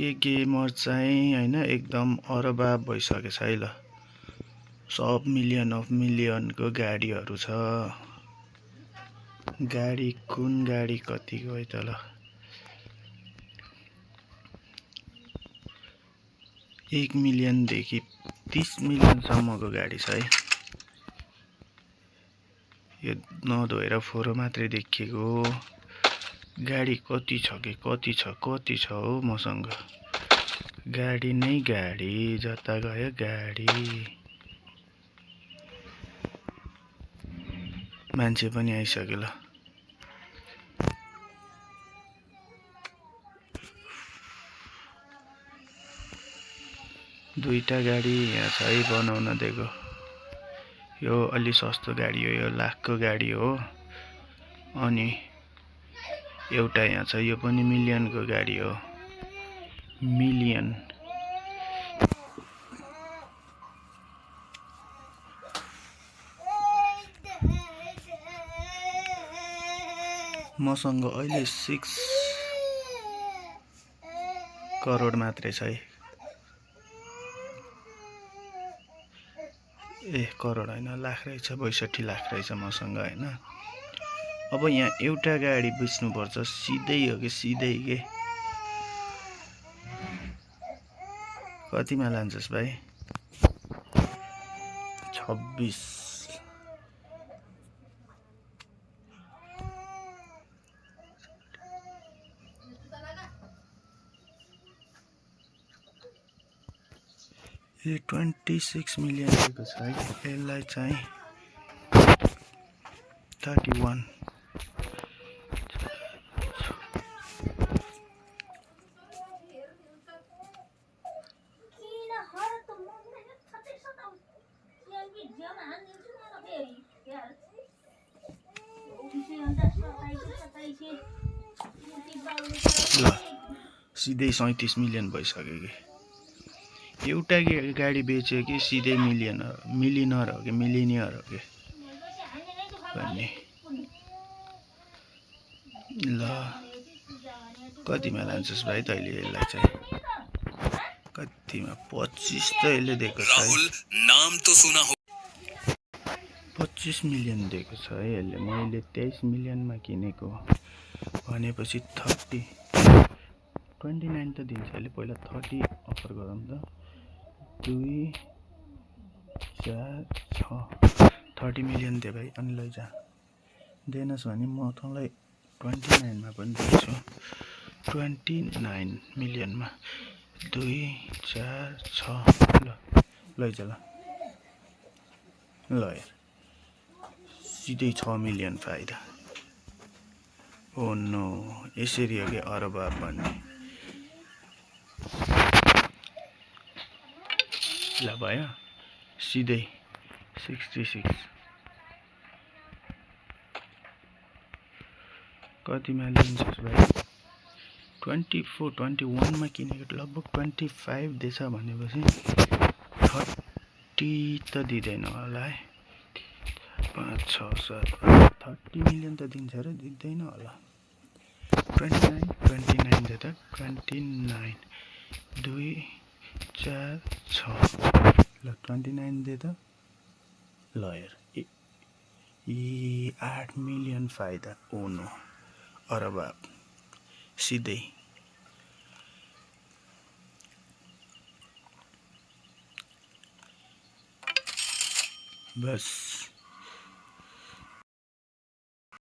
के गेमर चाहिँ हैन एकदम अरबाब भइसकेछ है ल। सब मिलियन अफ मिलियनको गाडीहरू छ। गाडी कुन गाडी कतिको है त ल। 1 मिलियनदेखि 30 मिलियनसम्मको गाडी छ है। यो नधोएर फोरो मात्रै देखिएको हो। गाडी कति छ हो मसँग। गाडी नै गाडी, जता गयो गाडी। मान्छे पनि आइसक्यो ल। दुईटा गाडी यहाँ छ है बनाउन दिएको। यो अलि सस्तो गाडी हो, यो लाखको गाडी हो। अनि एउटा यहाँ छ, यो पनि मिलियनको गाडी हो। मिलियन। मसँग अहिले 6 करोड मात्रै छ है। ए करोड हैन, लाख रहेछ। 62 लाख रहेछ मसँग हैन। अब यहाँ एउटा गाडी बेच्नु पर्छ, सिधै हो कि सिधै के। कतिमा लान्छस् भाइ? 26। यो 26 मिलियन दिएको छ है। यसलाई चाहिँ 31। ल सिधै 37 मिलियन भइसक्यो कि। एउटा गाडी बेच्यो कि सिधै मिलियनर हो कि मिलिनियर हो कि भन्ने। ल कतिमा लान्छस् भाइ तैँले यसलाई चाहिँ? कतिमा? 25 त यसले दिएको छ है। नाम त सुना हो। 25 मिलियन दिएको छ है यसले। मैले 23 मिलियनमा किनेको भनेपछि 29 त दिन्छ यसले। पहिला 30 अफर गरौँ त। 2 4 6 30 मिलियन दे भाइ अनि लैजा। दिएनस् भने म तँलाई 29 मा पनि दिन्छु। 29 मिलियनमा 2 4 6 ल लैजा ल। ल यार सिधै 6 मिलियन फाइदा। ओ नो, यसरी हो कि अरबाब भन्ने। ल भयो सिधै 66। कतिमा लिन्छस् भाइ? 24 21 मा किनेको लगभग 25 दिएछ भनेपछि 30 त दिँदैन होला है। 5 6 7 30 मिलियन त दिन्छ र दिँदैन होला। 29 दे त। 29 2 4 6 ल 29 दे त। ल यार 8 मिलियन फाइदा। ओ नो अरबाब सिधै। बस